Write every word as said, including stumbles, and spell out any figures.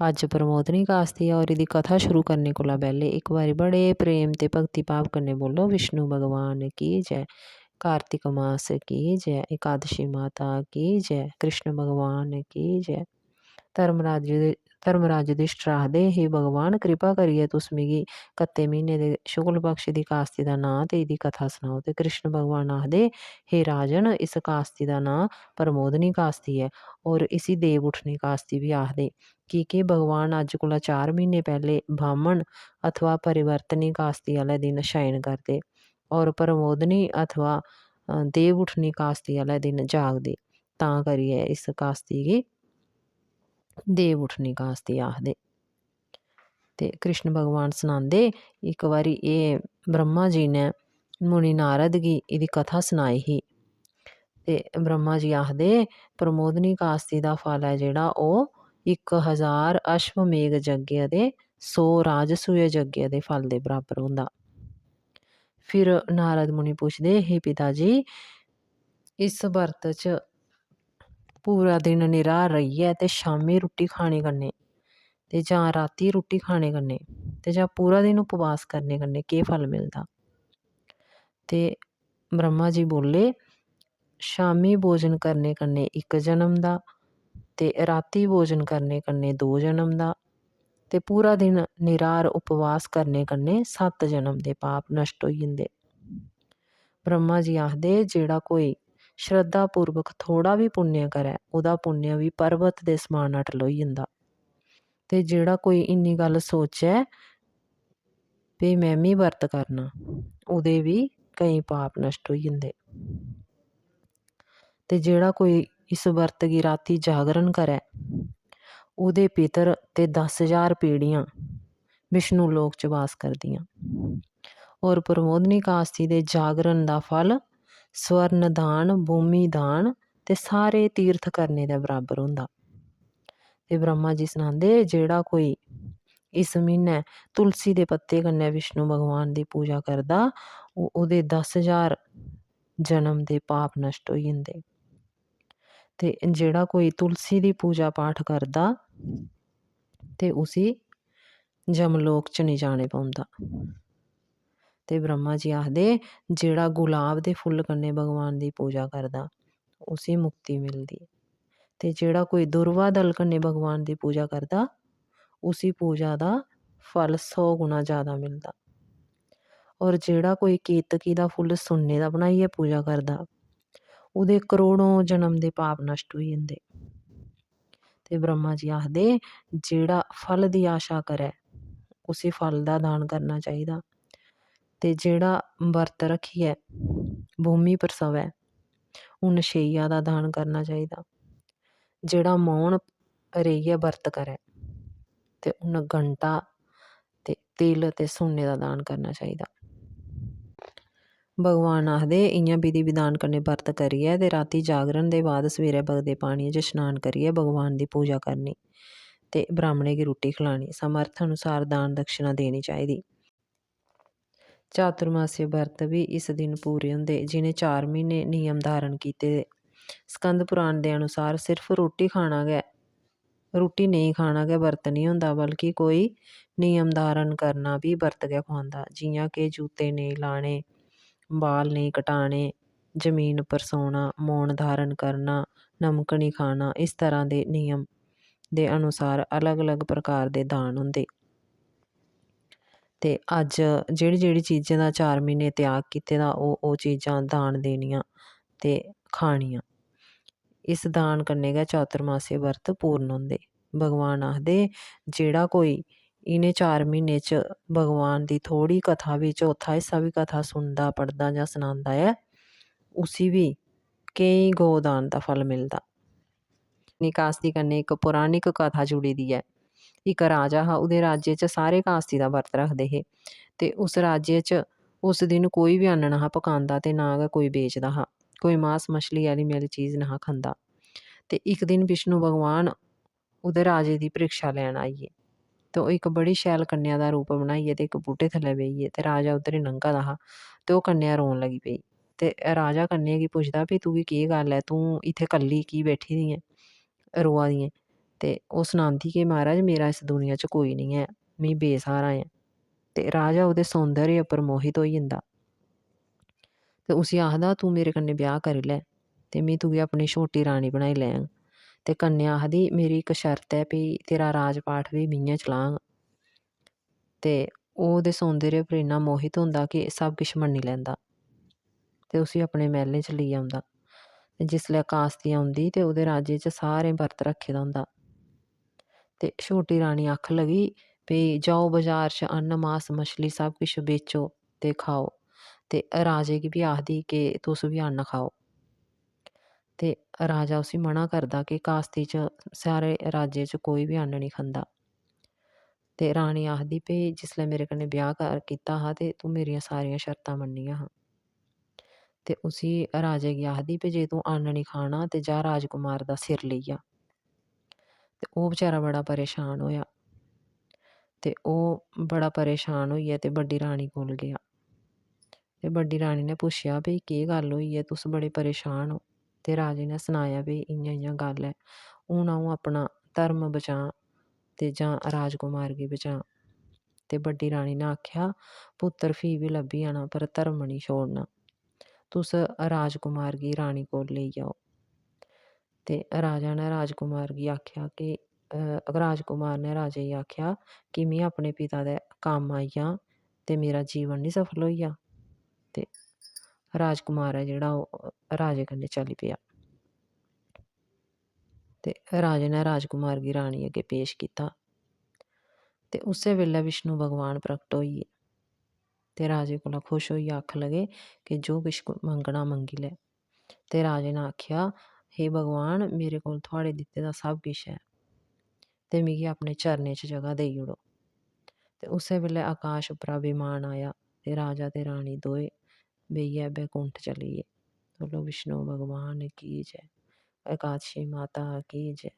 अज्ज प्रमोदनी कास्ती ऐ और एह्दी कथा शुरू करने कोला पैह्लें इक बारी बड़े प्रेम ते भक्ति भाव कन्नै बोलो, "विष्णु भगवान की जय, कार्तिक मास की जय, एकादशी माता की जय, कृष्ण भगवान की जय।" धर्मराज यु-, धर्मराज युधिष्ठिर आखदे, "हे भगवान, कृपा करियै तुस मिगी कत्ते म्हीने दे शुक्ल पक्ष दी कास्ती दा नांऽ ते एह्दी कथा सनाओ।" ते कृष्ण भगवान आखदे, "हे राजन, इस कास्ती दा नांऽ प्रमोदनी कास्ती ऐ और इसी देव उठनी कास्ती बी आखदे, की के भगवान अज्ज कोला चार म्हीने पैह्ले बामन अथवा परिवर्तनी कास्ती आह्ले दिन शयन करदे और प्रमोदनी अथवा, अ, देव उठनी कास्ती आह्ले दिन जागदे। तां करियै इस कास्ती गी देव उठनी कास्ती आखदे।" ते कृष्ण भगवान सनांदे, इक बारी एह् ब्रह्मा जी ने मुनि नारद गी एह्दी कथा सनाई ही। ते ब्रह्मा जी आखदे, "प्रमोदनी कास्ती दा फल ऐ जेह्ड़ा, ओह् इक हजार अश्वमेघ यज्ञ ते सौ राजसूय यज्ञ दे फल दे बराबर होंदा।" फिर नारद मुनि पुछदे, "हे पिता जी, इस बर्त च पूरा दिन निराहार रेहियै ते शामीं रुट्टी खाने कन्नै ते जां रातीं रुट्टी खाने कन्नै ते जां पूरा दिन उपवास करने कन्नै केह् फल मिलदा?" ते ब्रह्मा जी बोले, "शामीं भोजन करने कन्नै इक जन्म दा ते रातीं भोजन करने कन्नै दो जन्म दा ते पूरा दिन निराहार उपवास करने कन्नै सत्त जन्म दे पाप नश्ट होई जंदे।" ब्रह्मा जी आखदे, "जेह्ड़ा कोई श्रद्धापूर्वक थोह्ड़ा बी पुण्य करै, ओह्दा पुण्य बी पर्वत दे समान अटल होई जंदा। ते जेह्ड़ा कोई इन्नी गल्ल सोचै, भई में बी बर्त करना, ओह्दे बी केईं पाप नश्ट होई जंदे। ते जेह्ड़ा कोई इस बर्त गी रातीं जागरण करै, ओह्दे पितर ते दस ज्हार पीढ़ियां विष्णु लोक च बास करदियां।" होर प्रमोदनी कास्ती दे जागरण दा फल स्वर्ण दान, भूमि दान ते सारे तीर्थ करने दे बराबर होंदा। ते ब्रह्मा जी सनांदे, जेह्ड़ा कोई इस म्हीनै तुलसी दे पत्ते कन्नै विष्णु भगवान दी पूजा करदा, ओ-, ओह्दे दस ज्हार जन्म दे पाप नश्ट होई जंदे। ते जेह्ड़ा कोई तुलसी दी पूजा पाठ करदा, ते उसी जमलोक च निं जाने पौंदा। ते ब्रह्मा जी आखदे, "जेह्ड़ा गुलाब दे फुल्ल कन्नै भगवान दी पूजा करदा, उसी मुक्ति मिलदी। ते जेह्ड़ा कोई दूर्वा दल कन्नै भगवान दी पूजा करदा, उसी पूजा दा फल सौ गुणा जैदा मिलदा। होर जेह्ड़ा कोई केतकी दा फुल्ल सुन्ने दा बनाइयै पूजा करदा, ओह्दे करोड़ों जन्म दे पाप नश्ट होई जंदे।" ते ब्रह्मा जी आखदे, "जेह्ड़ा फल दी आशा करै, उसी फल दा दान करना चाहिदा। ते जेह्ड़ा बर्त रक्खियै भूमि पर सवै, उन्न शैय्या दा दान करना चाहिदा। जेह्ड़ा मौन रेहियै बर्त करै, ते उन्न गंटा ते तिल ते सुन्ने दा दान करना चाहिदा।" भगवान आखदे, "इ'यां विधि विधान कन्नै बर्त करियै ते रातीं जागरण दे बाद सवेरै बगदे पानियै च शनान करियै भगवान दी पूजा करनी ते ब्राह्मणें गी रुट्टी खलानी। समर्थ अनुसार दान दक्षिणा देनी चाहिदी।" चातुर्मास्य बर्त बी इस दिन पूरे होंदे, जि'नें चार म्हीने नियम धारण कीते दे। स्कंद पुराण दे अनुसार सिर्फ रुट्टी खाना गै, रुट्टी नेईं खाना गै बर्त निं होंदा, बल्कि कोई नियम धारण करना बी बर्त गै खुआंदा। जि'यां के जूते नेईं लाने, बाल नेईं कटाने, जमीन पर सौना, मौन धारण करना, नमक निं खाना, इस तरह दे नियम दे अनुसार अलग-अलग प्रकार दे दान होंदे। ते अज्ज जेह्ड़ी-जेह्ड़ी चीजें दा चार म्हीने त्याग कीते दा, ओह्, ओह् चीजां दान देनियां ते खानियां। इस दान कन्नै गै चातुर्मास्य बर्त पूर्ण होंदे। भगवान आखदे, जेह्ड़ा कोई इ'नें चार म्हीने च भगवान दी थोह्ड़ी कथा बी, चौथा हिस्सा बी कथा सुनदा, पढ़दा जां सनांदा ऐ, उसी बी केईं गौ दान दा फल मिलदा। निकास्ती कन्नै इक पौराणिक कथा जुड़ी दी ऐ। इक राजा हा, ओह्दे राज्य च सारे कास्ती दा बर्त रखदे हे ते उस राज्य च उस दिन कोई बी अन्न नेहा पकांदा ते ना गै कोई बेचदा हा। कोई मास मछली आह्ली मेली चीज नेहा खंदा। ते इक दिन विष्णु भगवान ओह्दे राजे दी परीक्षा लैन आई गे। ते ओह् इक बड़ी शैल कन्या दा रूप बनाइयै ते इक बूह्टे थल्लै बेही गे ते राजा उद्धर ही लंघा दा हा ते ओह् कन्या रोन लगी पेई। ते राजा कन्या गी पुछदा, "भी तुगी केह् गल्ल ऐ? तूं इत्थै कल्ली की बैठी दी ऐं, रोआ दी ऐं?" ते ओह् सनांदी कि "महाराज, मेरा इस दुनिया च कोई निं ऐ, में बेसहारा ऐं।" ते राजा ओह्दे सौंदर्य पर मोहित होई जंदा ते उसी आखदा, "तूं मेरे कन्नै ब्याह् करी लै ते में तुगी अपनी छोटी रानी बनाई लैङ।" ते कन्या आखदी, "मेरी इक शर्त ऐ, भई तेरा राजपाठ बी में गै चलाङ।" ते ओह् ओह्दे सौंदर्य पर इन्ना मोहित होंदा कि सब किश मन्नी लैंदा ते उसी अपने मैह्लें च लेई औंदा। ते जिसलै कास्ती औंदी ते ओह्दे राज्य च सारें बर्त रक्खे दा होंदा। ते छोटी रानी आखन लगी, "भई जाओ, बजार च अन्न, मास, मछली सब किश बेचो ते खाओ।" ते राजे गी बी आखदी कि "तुस बी अन्न खाओ।" ते राजा उसी मना करदा कि कास्ती च सारे राज्य च कोई बी अन्न निं खंदा। ते रानी आखदी, "भई जिसलै मेरे कन्नै ब्याह् कर-, कीता हा ते तूं मेरियां सारियां शर्तां मन्नियां हां।" ते उसी, राजे गी आखदी, "भई जे तूं अन्न निं खाना ते जा राजकुमार दा सिर लेई आ।" ते ओह् बेचारा बड़ा परेशान होएआ। ते ओह् बड़ा परेशान होइयै ते बड्डी रानी कोल गेआ। ते बड्डी रानी ने पुच्छेआ, "भई केह् गल्ल होई ऐ, तुस बड़े परेशान ओ?" ते राजे ने सनाया, "भई इ'यां इ'यां गल्ल ऐ, हून अ'ऊं अपना धर्म बचां ते जां राजकुमार गी बचां?" ते बड्डी रानी ने आखेआ, "पुत्तर फ्ही बी लब्भी जाना, पर धर्म निं छोड़ना। तुस राजकुमार गी रानी कोल लेई जाओ।" ते राजा ने राजकुमार गी आखेआ कि, अ, राजकुमार ने राजे गी आखेआ कि "में अपने पिता दे कम्म आई जां ते मेरा जीवन निं सफल होई जा?" ते राजकुमार ऐ जेह्ड़ा, ओह् राजे कन्नै चली पेआ। ते राजे ने राजकुमार गी रानी अग्गें पेश कीता। ते उस्सै बेल्लै विष्णु भगवान प्रकट होई गे। ते राजे कोला खुश होइयै आखन लगे कि "जो किश मंगना मंगी लै।" ते राजे ने आखेआ, "हे भगवान, मेरे कोल थुआड़े दित्ते दा सब किश ऐ ते मिगी अपने चरणें च जगह देई ओड़ो।" ते उस्सै बेल्लै आकाश उप्परा विमान आया ते राजा ते रानी दोए बेहियै बैकुंठ चली गे। बोलो विष्णु भगवान की जय, एकादशी माता की जय।